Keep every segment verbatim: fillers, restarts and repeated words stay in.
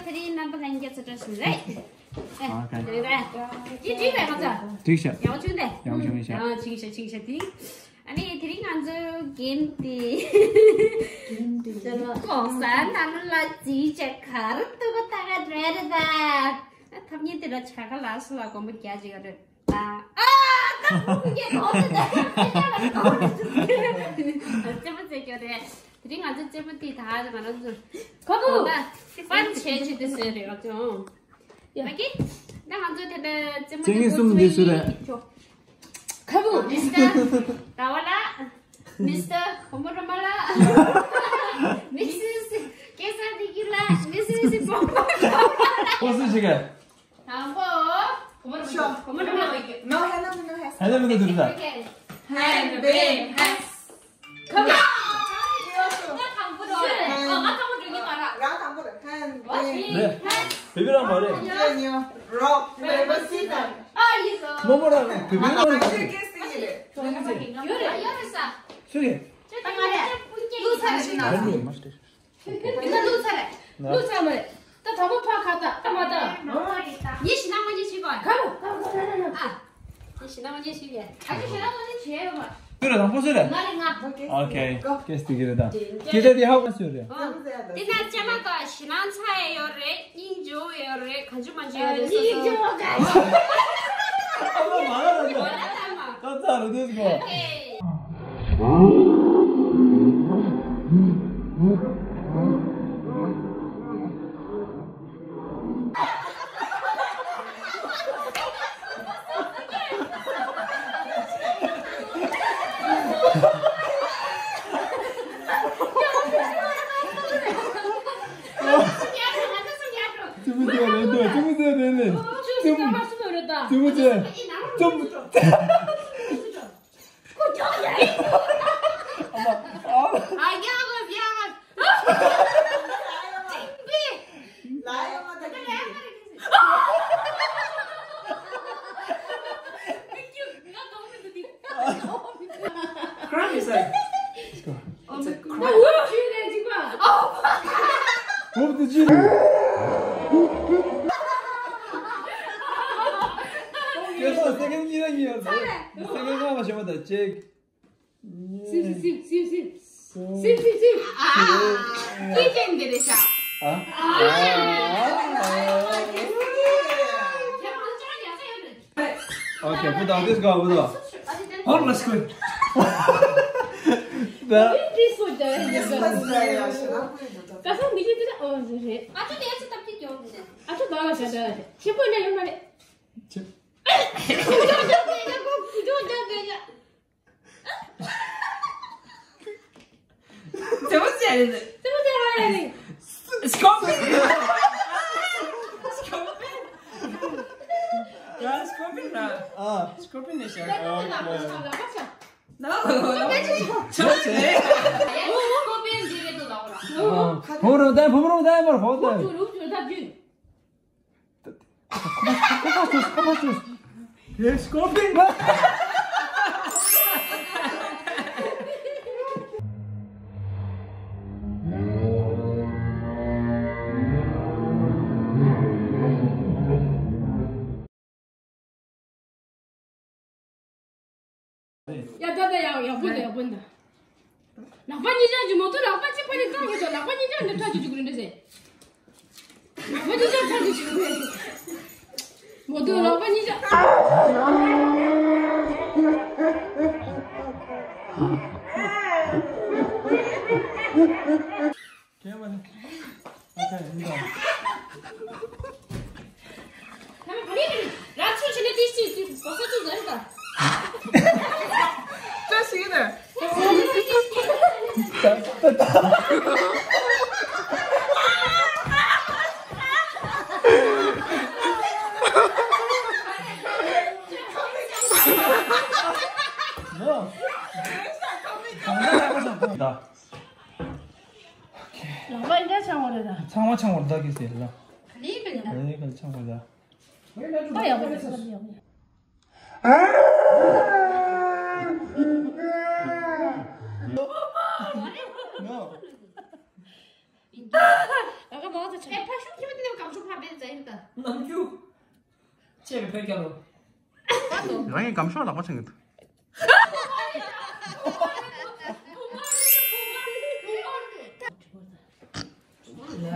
དེ་རིང་རྣམ་པ་ལྷན་རྒྱས་ཚོ་བཀྲ་ཤིས་བདེ་ལེགས། ཨ། ག་རེ་རེད། ཅི་བྲིས་པས་ང་ཚོ། བྲིས་ཤག་ཡག་པོ་བྱུང་སྟེ། ཡག་པོ་བྱུང་ཤག་ཨ། བྱུང་ཤག་བྱུང་ཤག་དེ་རིང་། ཨ་ནི་དེ་རིང་ང་ཚོ་གེམ་དེ། གེམ་དེ། ལྐོག་ཟ་ནང་ལ་རྩིས་བྱས་ག་རེ་ཐུབ་པ་ལྟ་ག་འགྲོ་ཡ་རེད་ད། ཨ། ཐབས་ཉེས་དེ་ལ་བྱ་དགའ་ལགས་སུ་ལ་སྒོར་མོ་བརྒྱ་ཅིག་ཡོད་རེད་ད། ཨ། ད་ཁོང་གིས་གོ་ཟེར་ད། རྩེད་མོ་རྩེ་རྒྱུ་རེད། དེ་རིང་ང་ཚོ་རྩེད་མོ་དེ་ད་ང་རང་ཚོ། ཁོ་ཁོ། ད་པན་བྱས་བྱས་དེ་ཟེར་རེད་ང་ཚོ། ཡ། ཨོ་ཁེ། ད་ང་ཚོ་དེ་འདྲ་རྩེད་མོ་དེ་ཚང་མ་འགོ་ཚུགས་ཡིན། ཁ་བུ། མི་སི་ཊར་ཟླ་བ་ལགས། མི་སི་ཊར་གོ་མོ་རོ་མ་ལགས། མི་སི་སི་ཀེ་སར་དི་ཀི་ལགས། མི་སི་སི་པོ་པོ་ལགས། ཁོ་སུ་ཞིག་ག་དང་པོ། གོ་མོ་རོ་མ་ལགས། གོ་མོ་རོ་མ་ལགས། No, ཧེ་ན་མི་ནོ་ཧེ། ཧེ་ན་མི་ནོ་དུ་རུ་ད། ཧེ་ན་མི་ནོ་ཧེ། ཁམ། ང་དང་པོ་འགྲོ། ང་དང་པོ་འགྲོ་གི་མ་རེད། རང་དང་པོ་རེད། ཧན་བེ། རེད། བེ་བི་རང་མ་རེད། རོག་པེ་པར་སི་ཊར། ཨ་ཡིན་སོ། མོ་མོ་རང་རེད། བེ་བི་རང་མ་རེད། ཡོད་རེད། ཡོད་རེད་ས། སུ་རེད། ད་ང་རེད། ལུག་ཚ་རེད། ཤི་ན། ཡིན་ན་ལུག་ཚ་རེད། ལུག་ཚ་མ་རེད། ད་དང་པོ་ཕ་ཁ་ད་ཨ་མ་ད། ངས་ཞི་ན་མ་ཉེས་ཤིག་ག་ཁ་རུ་ཁ་རུ་ཁ་རུ་ཁ་རུ། ཨ། ངས་ཞི་ན་མ་ཉེས་ཤིག་ག་ཨ་ཅི་ཞི་ན་མ་ཉེས་བྱས་ཡོད་མ། སུ་རེད། དང་པོ་སུ་རེད། ང་རེད་ང་། ཨོ་ཁེ། ཀེ་སི་དེ་གི་རེད་ད། ཀེ་སི་དེ་ཧ་གོ་སུ་རེད། ཨ། དེ་ན་ཅ་མ་ད་ཞི་ན་ཚ་ཡོད་རེད། སྙིང་རྗེ་ཡོད་རེད། གང་བྱུང་མང་བྱུང་ཡོད་རེད། སྙིང་རྗེ་བ་ག་ཞིག་ཨ་མ་མ་ལ་ར་ད། ད་ཚ་རུ་དུས་གོ། ཨོ་ཁེ། ཙི་མོ་ཙེ་རེད་འདུག་ཙི་མོ་ཙེ་རེད་ལེ། ཙི་མོ་ཙེ། ཙི་མོ་ཙེ། ཙི་མོ་ཙེ། ཁོ་ཅོག་ཡ་ཡིན། ཨ་མ། ཨ་མ། ཨ་ཡ་མ་ཡ་མ། ཅིག་པི། ལ་ཡ་མ་ད་ཀི། Cry is like, it's a cry. What did you do? ཡོད་ས་སེ་ཀེན་གཉིས་ར་གཉིས་ཡོད་ས། སེ་ཀེན་ལྔ་མ་ཤེས་མ་ད་ཅེག་སིབ་སིབ་སིབ་སིབ་སིབ་སིབ་སིབ། ཨ། ཀི་ཅན་འདི་རེད་ཤག་ཨ། ཨ། ཨོ་ཁེ། བུ་དང་དེ་སྒང་བུ་དང་། ཨོ་ལེ་ཊི་སི་གོ། ད། ཨ་ཅོ་དེ་ཡ་ཚོ་ཏབ་ཀི་ཀྱོང་འདི་རེད། ཨ་ཅོ་བདག་ལ་ཤ་ད་ཆེན་པོ་ནས་ཡོད་མ་རེད། ཆེ། ཙེ་མོ་ཙེ་རེད། ཙེ་མོ་ཙེ་རེད། སྐོར་པིན། སྐོར་པིན་ར། ཨ། སྐོར་པིན་ནས་ཤར། ལག་པ་ཆག་ལག་པ་ཆག No. ཆོག་ཆེ། སྐོར་པིན་འདི་རེད་འདུག་ལག་པ་ར། ཕོ་རོ་ད་ཕོ་རོ་ད་མར་ཧོ་ད། ཁོ་ཁོ་ཁོ་ཁོ་ཁོ་ཁོ། ཡེ་སྐོར་པིན། ཡ་ད་ད་ཡག་ཡག་པོ་འདུག་ཡག་པོ་འདུག་ལག་པ་གཉིས་ཆ་གཅིག་མོ་ཏོ་ལག་པ་གཅིག་པ་ནི་བཏང་དགོས་ཤོག་ལག་པ་གཉིས་ཆ་འདི་ཁྲ་ཆུ་ཆུ་གི་རེད་འདྲ་ཟེར། ལག་པ་གཉིས་ཆ་ཁྲ་ཆུ་ཆུ་གི་རེད། མོ་ཏོ་ལག་པ་གཉིས་ཆ། ཁྱེད་མ་ནི། ཨ་ཁ་ཡིན་ད། ལ་ཚུར་ཕྱིན་ནས་ཏིས་ཏིས་ཏིས་གོ་ས་ཚུར་ཟ་རེད་ད། ཅི་ཞིག་ནས། ད་ད་ད། ནོ། ད། ཡང་མ་འདྲ་ཆང་བ་རེད་ད། ཚང་མ་ཆང་བ་རེད་ད་གི་ཟེར་ལ། ག་ལེ་ག་ལེ་ད། ག་ལེ་ག་ལེ་ཆང་བ་རེད་ད། ཨ་ཡག་པོ་རེད་ད་ཡག་པོ་རེད། ཨ་ཁ་མང་ཚོ་ཆང་། ཨེ་ཕ་ཤུགས་ཁྱི་མ་དེ་ནས་གང་ཤུགས་ཕ་བེད་ཛ་ཡིན་ད། ནམ་རྒྱུ། ཅེས་པའི་བོད་རྒྱལ་ལོ། རང་གི་སྒམ་ཤོག་ལག་པ་འཆང་གི་འདུག་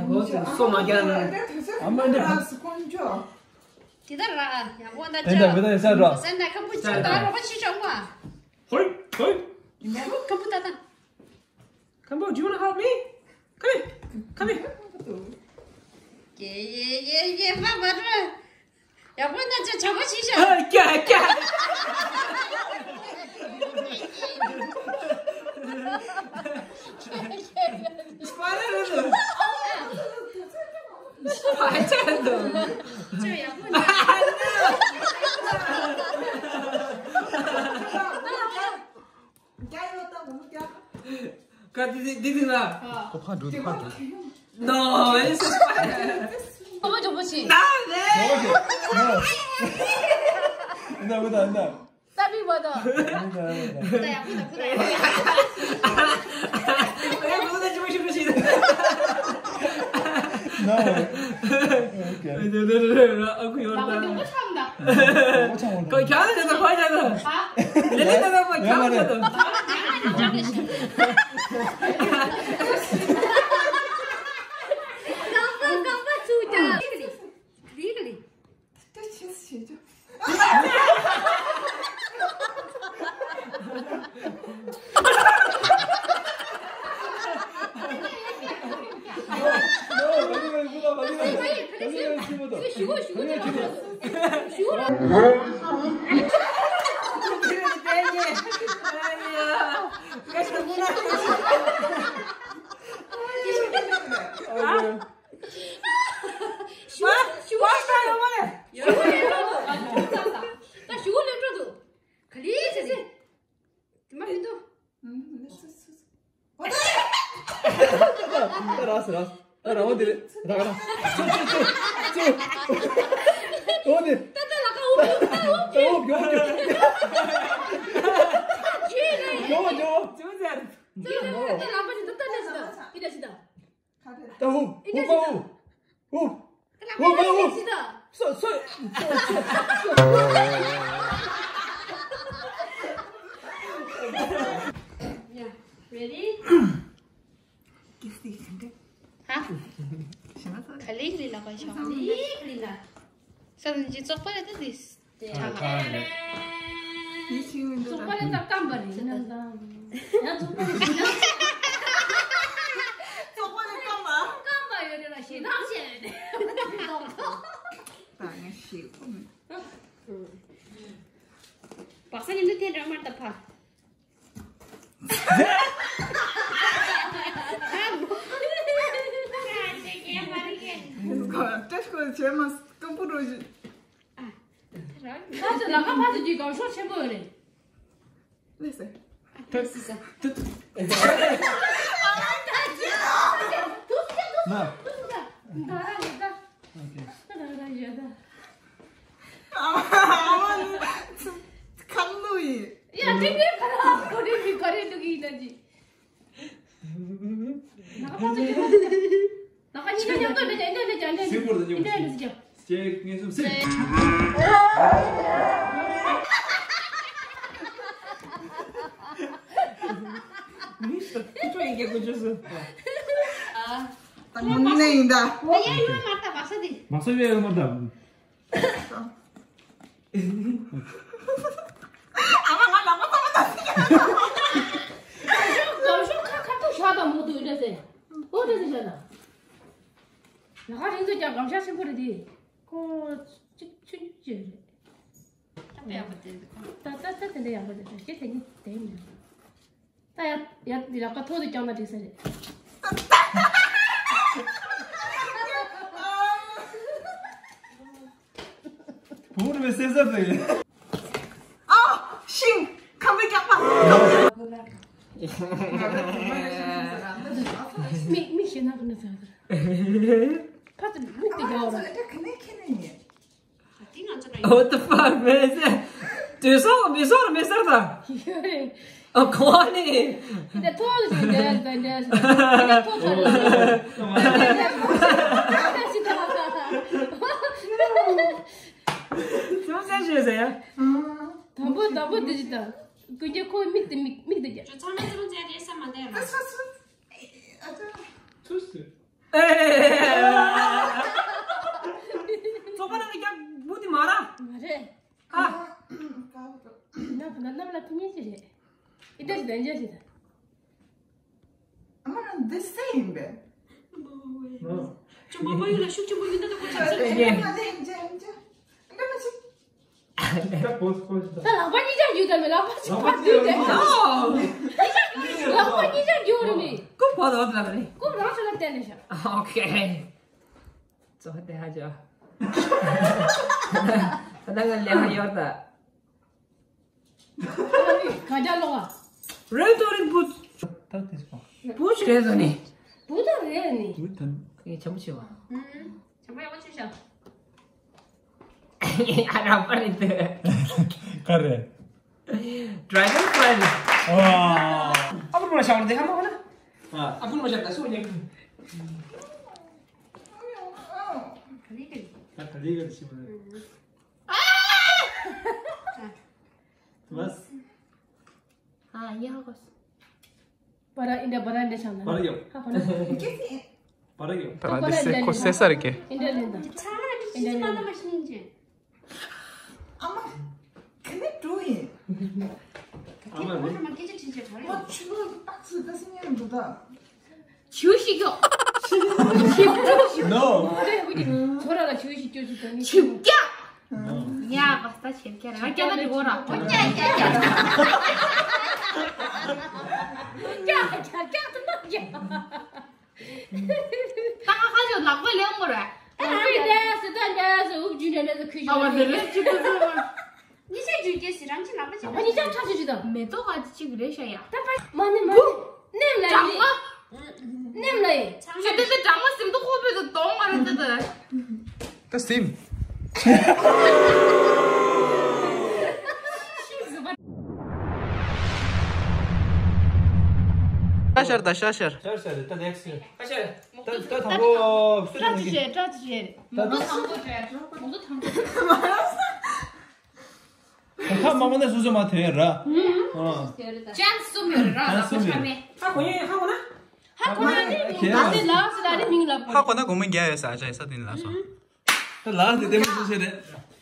ལས་སྒོ་སོ་མ་རྒྱག་ན། ཨ་མ་འདི། དེ་ལྟར་ར་ཡག་པོ་འདྲ་དེ་འདྲ་མི་འདྲ་ཡིན་ས་འགྲོ། སེམས་ནས་ཁམ་བུ་ཅིག་ད་རོགས་པ་ཤི་ཆོག་མ། ཧོལ་ཧོལ། ཁམ་བུ་ད་ད། Come on, do you wanna help me? Come here. Come here. ཡེ་ཡེ་ཡེ་ཡེ་མ་མ་ར། ཡག་པོ་ན་ཅ་ཆ་པོ་ཞིག་ཤ། ཨ་ཀྱ་ཀྱ། སྤར་རེ་རེ། སྤར་ཅན་དུ། ཅ་ཡག་པོ་ན། རྒྱ་ཡོད་ད་མོ་རྒྱ། ཀ་དི་དི་དི་ན། ཁོ་ཕར་འགྲོ་དི་ཕར་འགྲོ། No, it's just fine. ཁོ་མོ་ཇོ་མོ་ཆི། ན་ནེ། འདི་འདི་འདི། ས་པི་བ་ད། འདི་འདི་འདི། ད་ཡག་པོ་ད་ཁུ་ད་ཡག་པོ་ཡ། ཨེ་ཁོ་ད་ཇོ་མོ་ཆི་ཁུ་ཆི། No. Okay. འདི་འདི་འདི་འདི་ཨ་ཁུ་ཡོད་ད། ཁོ་ཁྱང་ལ་ཁོ་ཁྱང་ལ། ལེ་ལེ་ད་ཁོ་ཁྱང་ལ། རྐང་པ་རྐང་པ་ཚུགས་ཀྱང་། ད་ར་སི་ར་སི། ད་ར་འོ་དེ་རེད། ར་ག་ར། ཙུ་ཙུ་ཙུ། འོ་དེ། ད་ད་ལ་ཀ་འོ་འོ་འོ། ད་འོ་འོ་འོ། ཇོ་ཇོ། ཙུ་ཙུ། ད་ལ་པ་ཅི་ད་ད་ད་ད་ད་ད། ད་འོ་འོ་འོ། འོ་འོ་འོ། སོ་སོ། Yeah, ready? ཧ། ག་ལེ་ལི་ལ་པ་ཤོག་ལི་ལི་ལ། ས་ནི་ཅི་ཙོག་པ་རེད་ད་དིས། ཡིད་ཆེས་མི་འདུག་ཙོག་པ་རེད་ད་སྐམ་པ་རེད་ན་ད། ཡང་ཙོག་པ་རེད་ད། ཙོག་པ་རེད་སྐམ་པ། སྐམ་པ་ཡོད་རེད་ལ་ཞེ་སྡང་བྱས་རེད། ད་ངས་ཤེས་གོ་མེད། བག་ས་ཉིན་དུ་ཐེན་རང་མར་ད་ཕ། བཀྲ་ཤིས་བྱས་མ་སྐམ་པོ་འགྲོ་བཞིན། ད་ཚོད་ལ་ཁ་ཕ་ཚོད་ཀྱི་སྒང་ཤོག་ཆེན་པོ་ཡོད་རེད། ལེ་སེ། ཏུ། ཏུ། ན། ད་ར་ཡོད་ད། ད་ར་ཡོད་ད། ཨ་མ་ནི་ཁམ་ལུ་ཡིན། ཡ་ཏིག་ཏིག་ག་ར་ཁོ་རེ་མི་ག་རེ་འདུག་ཡིན་ན་ཅི། ན་ཁ་ཕ་ཚོད་ཡོད་ད། ད་ག་གཉིས་ཀ་མཉམ་དུ་ལེན་ལེན་ལེན་ལེན་ལེན་ལེན་ལེན་ལེན། གཅིག་གཉིས་གསུམ་གསུམ། མི་ཤ་ཁུ་ཅོ་ཡིན་གྱི་ཁུ་ཅོ་སུ། ད་ངོ་ནས་ཡིན་ད། ཨོ་ཡ་ཡོད་མ་ད་བག་ས་དེ། བག་ས་ཡོད་ཡོད་མ་ད། ཨ་མ་ང་ལག་པ་ཐོག་མ་ད་སི་ཀྱང་། སྒམ་ཤོག་ཁ་ཁ་ཐུག་བཞག་དང་མོ་དུ་འདྲ་ཟེར། ཨོ་འདྲ་ཟེར་བཞག་དང་། ལ་ཁ་རིང་དུ་ཀྱང་སྒམ་ཤོག་ཆེན་པོ་རེད་དེ། ཁོ་གཅིག་ཆུ་ཆུ་ཅི་རེད། ད་ཡག་པོ་དེ་འདུག་ད་ད་ད་དེ་འདྲ་ཡག་པོ་རེད་ད་ཁྱེད་དེ་ནི་དེ་མིན། ད་ཡ་ཡ་འདི་ལ་ཀ་ཐོག་ཏུ་ཀྱང་ན་འགྲིག་ས་རེད། བུ་རུ་བའི་སེ་ཟབ་ཟེར། ཨ། ཤིང་། ཁམ་བུའི་སྐྱག་པ། མི་མི་ ཡིན་ན་ག་ནས་ཟ་གི། ཕ་ཚོ་མིག་དེ་རྒྱག་ར། ཨ་ང་ཚོ་ཨེ་འདྲ་ག་ནས་ཁྱེར་ནས་ཡིན། What the fuck, man? དུས་སོང་མི་སོང་མི་སར་ད། ཨ་ཁོ་ནི། འདི་ཐོག་ལ་ཞིག་འདྲ་ཞིག་འདྲ་ཞིག་འདི་ཐོག་ཁ་ལ་ཞིག་ཅུང་ཟད་ཞུས་ཟེར་ཡ། དང་པོ་དང་པོ་འདི་ཞིག་དང་། ཀུན་ཀྱང་ཁོའི་མིག་དེ་མིག་མིག་དེ་རྒྱག་ཁྱོད་ཚང་མས་ཚེ་རིང་ཚེ་རིང་ཟེར་མ་བསྡད་ར། ཚུགས་སུ། ཙོག་པ་ནང་གི་རྒྱབ་བུ་དེ་མ་ར། མ་རེད། ཨ། ན་ན་ནམ་ལ་ཕི་ཉིན་ཅི་རེད། ཨི་ཏ་ཞིག་དང་འཇའ་ཞིག་དང་། ཨ་མ་ན་འདི་སེ་ཡིན་པས། ཅུ་མ་མ་ཡུལ་ལ་ཤུགས་ཆེན་པོ་ཡོད་ན་ད་ཁོ་ཆགས་སེ་རེད། ད་ལག་པ་གཉིས་ཆ་རྒྱུག་དང་མེད་ལག་པ་གཅིག་ཕར་རྒྱུག་དང་། ལག་པ་གཉིས་ཆ་རྒྱུག་རེད་མེད། ཀུ་བ་དོ་ལ་རེད། ཀུ་རང་ཚོ་ལ་བསྟན་ནས་ཤག་ཨོ་ཁེ། ཙོ་དེ་ཧ་ཅོ། ད་ང་ལས་ཧ་ཡོར་ད། ག་རྒྱ་ལོག་ཨ། རེད་དོ་རེད་བུ། ད་དེ་སོང་། བུ་ཞིག་རེད་དོ་ནི། བུ་ད་རེད་ནི། བུ་ད་ངས་ཆམ་ཆེ་བ། ཨུམ། ཆམ་པ་ཡག་པོ་ཆུ་ཤ། ཨ་ར་པ་རེད་དེ། ག་རེད། Dragon Friend། ཨ་བུ་མ་ཤ་བར་དེ་ཧ་མ་ཧ་ན། ཨ་བུ་མ་ཤ་ད་སུ་ཉེ། ད་ད་ལི་ག་ཤི་མ་རེད། ཨ། ཐོ་མཱས། ཨ་ཡ་ཧ་གོ་སོང་། པ་ར་ཨིན་ད་པ་ར་འདྲ་ཆགས་ན། པ་ར་ཡོ། ཧ་གོ་ན། པ་ར་ཡོ། ད་ར་འདི་སེ་ཁོ་སེ་ས་རེད་ཀེ། ཨིན་ད་ལེན་ད། ཨིན་ད་ལེན་ད། ཨ་མ། ག་ནས་འགྲོ་ཡིན། ཨ་མ་རེད། ཨ་མ་སྐད་ཆ་དྲིས་བྱས་ག་རེ། ཨ་ཆུ་ལོག་ཏག་ཙི་ཏག་ཙི་ཉན་འདུག་ད། ཇུས་ཤིག་ཀྱོ། No། ཚོ་ར་ལ་ཇུས་ཤིག་ཀྱོ་ཞིག་དང་ནི་ཆིབ་ཀྱ། ཡ་ག་ས་ཆིབ་ཀྱ་ར་ཀྱ་ན་དེ་གོ་ར། ཀྱ་ཀྱ་ཀྱ། ཀྱ་ཀྱ་ཀྱ་ཏུ་ན་ཀྱ། ད་ང་ཁ་ཅོ་ལག་པ་ལེན་མོ་ར། ཨ་ནི་འདས་སུ་ད་འདས་སུ་འུབ་ཇུ་འདྲ་འདས་སུ་ཁུ་ཨ་བ་ཞོ་དེ་རེད་ཅི་ཏུ་ཏུ། ཉི་ཤ་ཇུས་ཀྱི་སི་རང་ཅི་ལག་པ་ཅི་ཨ་ཉི་ཤ་ཁྲག་ཅི་ཅི་དང་། མེ་ཏོག་ག་ཅི་ཅིག་རེད་ཤ་ཡ། ད་པ་མ་ནི་མ་ནི་ནེམ་ལ་ཡི། ནེམ་ལ་ཡི། ཅི་ཏི་ཏི་གྲང་མོ་སིམ་ཏོག་ཁོག་པོའི་དུ་དོང་མ་རེད་ཏི་ཏི། ད་སིམ། ཤ་ཤར་ད་ཤ་ཤར། ཤར་ཤར་ད་ནེགསི་ཤར། ད་ད་དང་པོ་སུ་ཏྲ་ཅི་ཅེ་ཏྲ་ཅི་ཅེ། མོ་ཏོ་དང་པོ་ཅེ་མོ་ཏོ་དང་པོ། ཁ་མ་མ་ནས་སུ་སུ་མ་ཐོན་ཡ་ར། ཨ། ཅན་གསུམ་ཡོད་ར་ལག་པ་ཆ་མེད། ཧ་གོ་ཡ་ཧ་གོ་ན། ཧ་གོ་ན་ནི་ད་ནི་ལགས་སི་ད་ནི་མིང་ལབ་དགོས། ཧ་གོ་ན་སྒོར་མོ་བརྒྱ་ཡོད་ས་ཨ་ཅག་ས་དེ་ནི་ལགས་སོ། ད་ལགས་སི་དེ་མི་སུ་ཤེས་རེད།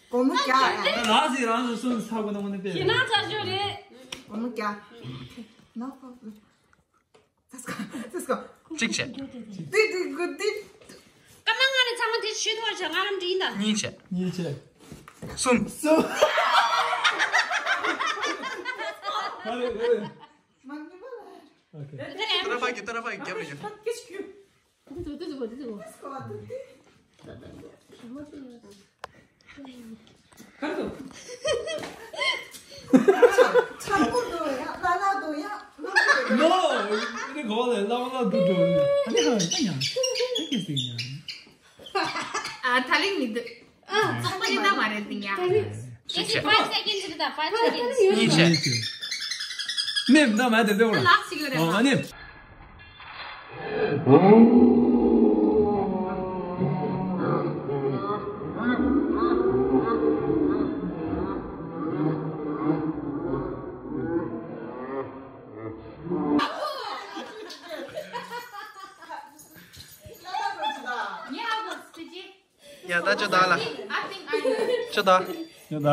སྒོར་མོ་བརྒྱ་ཨ། ད་ལགས་སི་རང་སུ་སུ་ཧ་གོ་ན་མ་ནི་པེ། ཞེ་ན་ཆ་ཞོ་རེད། སྒོར་མོ་བརྒྱ། No problem. Let's go. Let's go. གཅིག་བྱས། ཏི་ཏི་གུ་ཏི། སྐར་མ་ལྔ་ནས་ཚང་མ་དེ་ཞུས་ཐོག་བྱ་ང་རང་འདྲི་ཡིན་ད། གཉིས་བྱས། གཉིས་བྱས། གསུམ། གསུམ། ག་རེ་ག་རེ། མ་ནི་མ་ལ། ཨོ་ཁེ། ཏ་ར་ཕ་གི་ཏ་ར་ཕ་གི་རྒྱབ་ལ་ཡོད། འདི་ཚོ་འདི་ཚོ་འདི་ཚོ། གར་དུ། ཆག་པོ་འདུག་ཡ། ལ་ལ་འདུག་ཡ། ནོ། འདི་གོ་ལེ་ལ་ལ་འདུག་འགྲོ། ཨ་ནི་ཧ་ཡ་ཡ། ཨ་ད་ལིང་མི་འདུག་ཨ་ཚོགས་པ་ཡིན་ན་མ་རེད་འདི་ཡ། ཅི་བྱེད། five seconds རེད་ད། five seconds། གཉིས་བྱེད། ནེམ་ད་མ་དེ་ལྟ་བུ་ལ། ལགས་ཤིག་ཡོད་རེད། ཨོ་ཨ་ནི། ཡ་ད་ཅོ་ད་ལ། ཅོ་ད། ཅོ་ད།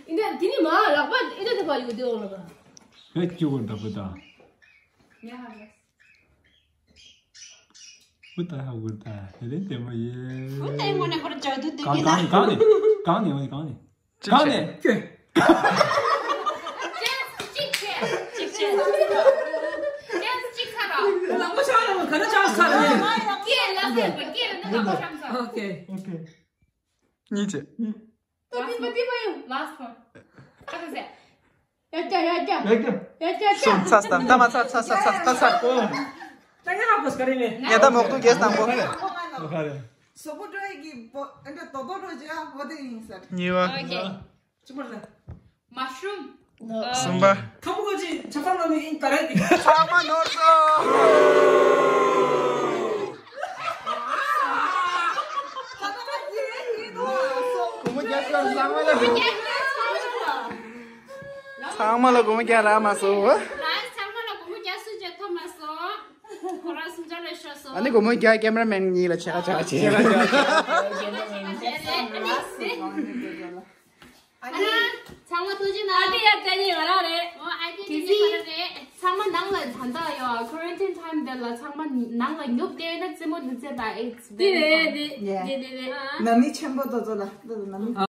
ཨིན་ད་དེ་ནི་མ་ལག་པ་ཨིན་ད་ད་པ་ཡོད་དེ་འོང་ལ་ག་ཧེ་ཅོ་གོ་ད་པ་ད། ཡ་ཧ་ག་བུ་ད་ཧ་བུ་ད་ཧེ་རེ་དེ་མ་ཡེ། བུ་ད་ཡེ་མོ་ནས་ཁོར་ཇ་དུ་དུ་གང་གང་ནས་གང་ནས་གང་ནས་འོང་གང་ནས། གང་ནས། ཅེས་གཅིག་བྱས། གཅིག་བྱས། ཅེས་གཅིག་ཚར་རོ། ལག་པ་ཆག་ཡོང་ག་རེ་ཆག་ཚར་ནས། སྐྱེས་ལ་ཟེར་བ་སྐྱེས་ལ་ནི་ལག་པ་ཆག་ཚར། ཨོ་ཁེ། ཨོ་ཁེ། གཉིས་བྱས། ཏོ་ཏི་པ་ཏི་པ་ཡོང་། ལཱསི་ཝན། ཁ་ཁ་ཟེར། ཡ་ཀྱ་ཡ་ཀྱ། ཡ་ཀྱ། ཡ་ཀྱ་ཀྱ། སོང་ཚ་སྟ་ད་མ་ཚ་ཚ་ཚ་ཚ་ཚ་ཚ། ད་ཡ་ཧ་གོ་སྐ་རེ་ལེ། ཡ་ད་མོག་ཏུ་གེ་སྟངས་པོ། ཟོག་པོ་འགྲོ་ཡི་གི་བོ་ཨ་འདྲ་དོ་དོ་འགྲོ་རྒྱུ་ཨ་བོ་དེ་ཡིན་ཟེར། གཉིས་པ། ཨོ་ཀེ། གཅིག་པ་ལ། མ་ཤུམ། གསུམ་པ། ཁམ་བུ་གོ་ཅི་ཆ་ཚང་ལ་ནི་ཡིན་ད་རེད་དེ། ཚང་མ་ནོར་སོང་། སྒོར་མོ་བརྒྱ་ཤོར་ཚང་མ་ལ། ཚང་མ་ལ་སྒོར་མོ་བརྒྱ་རག་མ་སོང་། ལ་ཚང་མ་ལ་སྒོར་མོ་བརྒྱ་སུ་བརྒྱ་ཐོབ་མ་སོང་། ཁོ་རང་སུམ་ཅུ་ལས་ཤོར་སོང་། ཨ་ནི་སྒོར་མོ་བརྒྱ་ཀེམ་ར་མེན་གཉིས་ལ་ཕྱེད་ཀ་ཕྱེད་ཀ་བྱས། ཨ་ནི་ཚང་མ་ཐུགས་རྗེ་གནང་། ཨ་ཏི་ཡ་ཏེ་ནི་ང་རང་རེད། ཨོ་ཨ་ཏི་ཏེ་ནི་ང་རང་རེད། ཚང་མ་ནང་ལ་ད་ལྟ་ཡོད་quarantine time དེ་ལ་ཚང་མ་ནང་ལ་ཉོབ་བསྡད་ན་རྩེད་མོ་འདི་རྩེད་པ་ཨེ་ཏི་རེད་ཏི་ཏི་ཏི་རེད། ནང་མི་ཆེན་པོ་དོ་ཚོ་ལ་ཏི་ནང་མི།